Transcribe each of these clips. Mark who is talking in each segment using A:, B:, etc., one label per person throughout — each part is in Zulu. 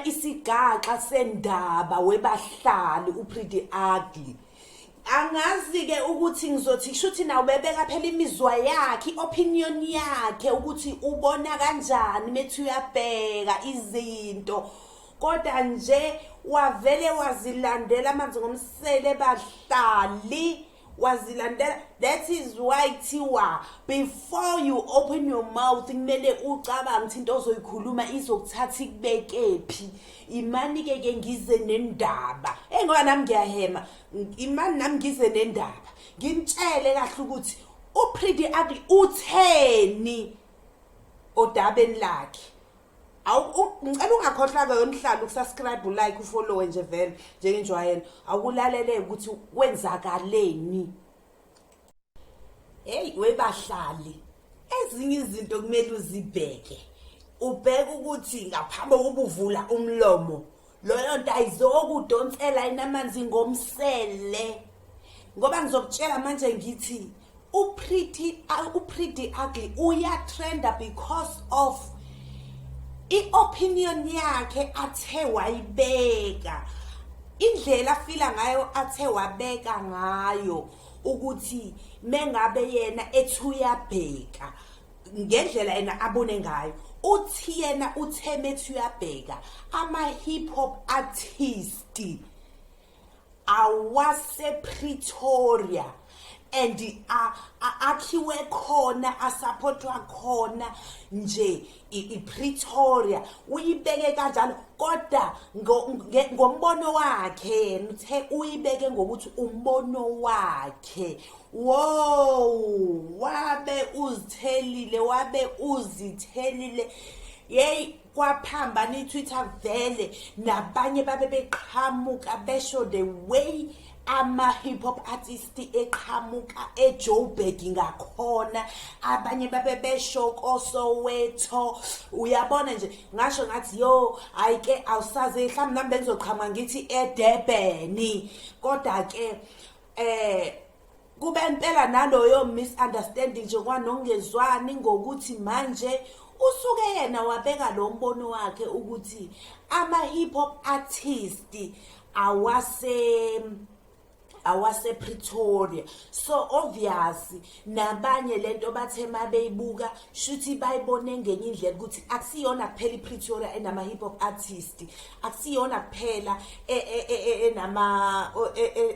A: Isigaxa sendaba webahlali uPretty Ugly. Angazi-ke ukuthi ngizothi shuthi nawe bebeka phela imizwa yakhe, i-opinion yakhe, ukuthi ubona kanjani methi uyabheka izinto, kodwa nje wavele wazilandela amanzi ngomsele, bahlali, wazilandela. That is why kuthiwa before you open your mouth kumele ucabange ukuthi into ozoyikhuluma izokuthatha ikubekephi. Imani-ke ke ngize nendaba, eyi, ngoba nami ngiyahema. Imani nami ngize nendaba, ngimtshele kahle ukuthi uPretty Ugly utheni odabeni lakhe. Awu, ngicela ungakhohlwa-ke wemhlalo ukusubscribe, ulike, ufollowe nje vele njengenjwayelo. Awukulalele ukuthi kwenzakaleni. Hey webahlali, ezinye izinto kumele uzibheke, ubheke ukuthi ngaphambi kokuba uvula umlomo, loyo nto ayizokudonsela inamanzi ngomsele, ngoba ngizokutshela manje ngithi uPretty Ugly uyatrenda because of i-opinion yakhe athe wayibeka, indlela afila ngayo, athe wabeka ngayo ukuthi mengabe yena ethi uyabheka ngendlela yena abone ngayo, uthi yena uthe methi uyabheka ama-hip hop artist awasePretoria and akhiwe khona, asupportwa khona nje iPretoria, uyibeke kanjalo. Kodwa ngombono wakhe yena uthe uyibeke ngokuthi umbono wakhe. Wow, wabe uzithelile, wabe uzithelile. Yey, kwaphambana i-Twitter vele, nabanye babe beqhamuka besho the way ama-hip hop artist eqhamuka eJoburg ngakhona, abanye babe besho koSoweto. Uyabona nje, ngasho ngathi, yo, hayi ke, awusazi, mhlawumbe nami bengizoqhamuka ngithi eDurban, kodwa ke kube impela naloyo misunderstanding nje, kwanokungezwani ngokuthi manje usuke yena wabeka lo mbono wakhe ukuthi ama hip hop artist awase Pretoria. So obvious nabanye lento bathe mabeyibuka shuthi bayibone ngenye indlela ukuthi akusiyona kuphela iPretoria enama hip hop artist, akusiyona kuphela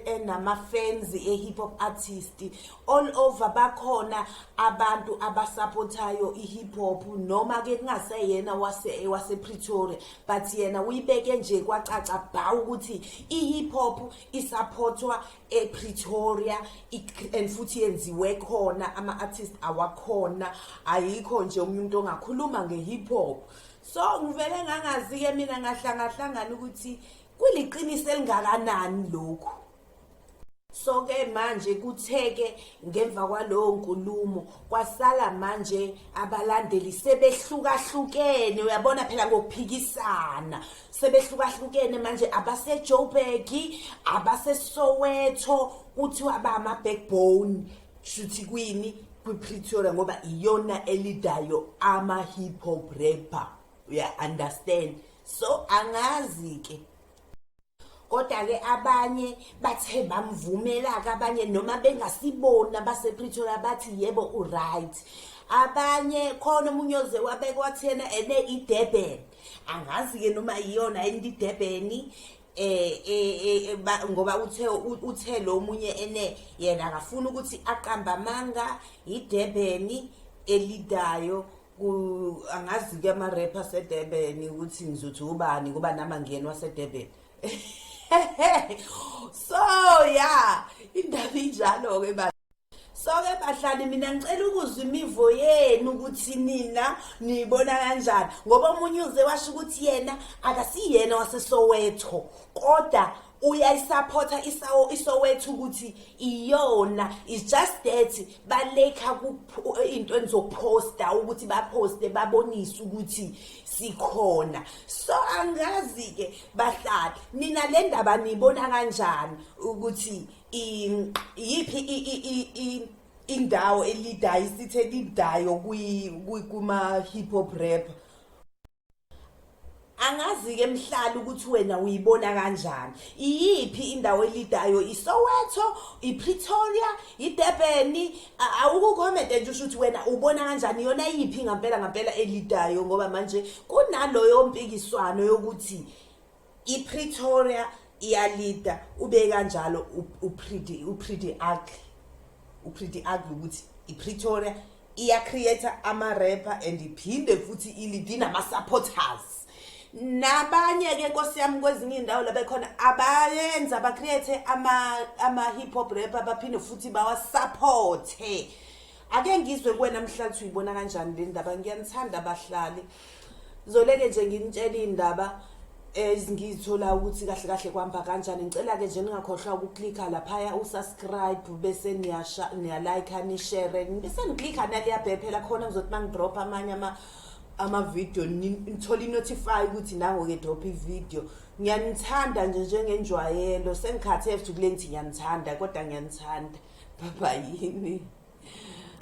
A: enama fans e hip hop artist. All over bakhona abantu abasupportayo i-hip hop, noma ke kungaseyena wase Pretoria, but yena uyibeke nje kwacaca bha ukuthi i-hip hop isupportwa ePretoria and futhi yenziwe khona, ama-artist awakhona, ayikho nje omunye umuntu ongakhuluma nge-hip hop. So ngivele ngangazi-ke mina, ngahlangahlangana ukuthi kuliqiniso elingakanani lokhu. So ke manje kutheke ngemva kwalowo nkulumo kwasala manje abalandeli sebehlukahlukene, uyabona phela, ngokuphikisana sebehlukahlukene manje, abaseJoburg, abaseSoweto, kuthiwa ba ama backbone shuthi kwini kwiPretoria, ngoba iyona elidayo ama hip hop rapper, uya understand? So angazi ke, kodwa ke abanye bathe bamvumela ke, abanye noma bengasibona basePretoria bathi yebo, uright. Abanye khona omunye oze wabeka wathi yena ene iDurban, angazi ke noma iyona yini iDurban, ngoba uthe lo munye ene yena akafuna ukuthi aqamba amanga, iDurban elidayo ku. Angazi ke ama rapper seDurban ukuthi ngizothi ubani, kuba nama ngiyena waseDurban. So yeah, indaba injalo ke ba. So ke bahlali, mina ngicela ukuzwa imivo yenu ukuthi nina niyibona kanjani, ngoba omunye uze washo ukuthi yena akasiyena waseSoweto, kodwa uyayisupporta iSoweto ukuthi iyona, is just that balekha into enizophosta ukuthi baposte babonise ukuthi sikhona. So angazi ke bahlali, nina le ndaba niyibona kanjani, ukuthi iyiphi indawo elidayo, isithe elidayo kuma hip hop rap? Angazi-ke mhlali ukuthi wena uyibona kanjani. Iyiphi indawo elidayo, iSoweto, iPretoria, iDurban? Awukukhomente nje usho ukuthi wena ubona kanjani, yona yiphi ngampela ngampela elidayo, ngoba manje kunaloyo mpikiswano yokuthi iPretoria iyalida. Ube kanjalo uPriddy Ugly, uPriddy Ugly ukuthi iPretoria iya-create ama-rapper and iphinde futhi ilide, inama-supporters. Nabanye-ke, nkosi yami, kwezinye iy'ndawo la bekhona abayenza ba-create ama-hip hop rapper, baphinde futhi bawasupporte. Ake ngizwe kuwena mhlali ukuthi uyibona kanjani le ndaba. Ngiyanithanda abahlali. Zoleke nje nginitshela iy'ndaba ezingiyithola ukuthi kahle kahle kuhamba kanjani. Ngicela-ke nje ningakhohlwa ukuklikha laphaya usubscribe, bese niyalike, nishare, bese niklikha naliya bell phela, khona ngizothi uma ngidrop amanye ama-video nithole i-notify ukuthi nango-ke drop i-video. Ngiyanithanda nje njengenjwayelo. Sengikhathele futhi kule ngithi ngiyanithanda, kodwa ngiyanithanda. Bye yini.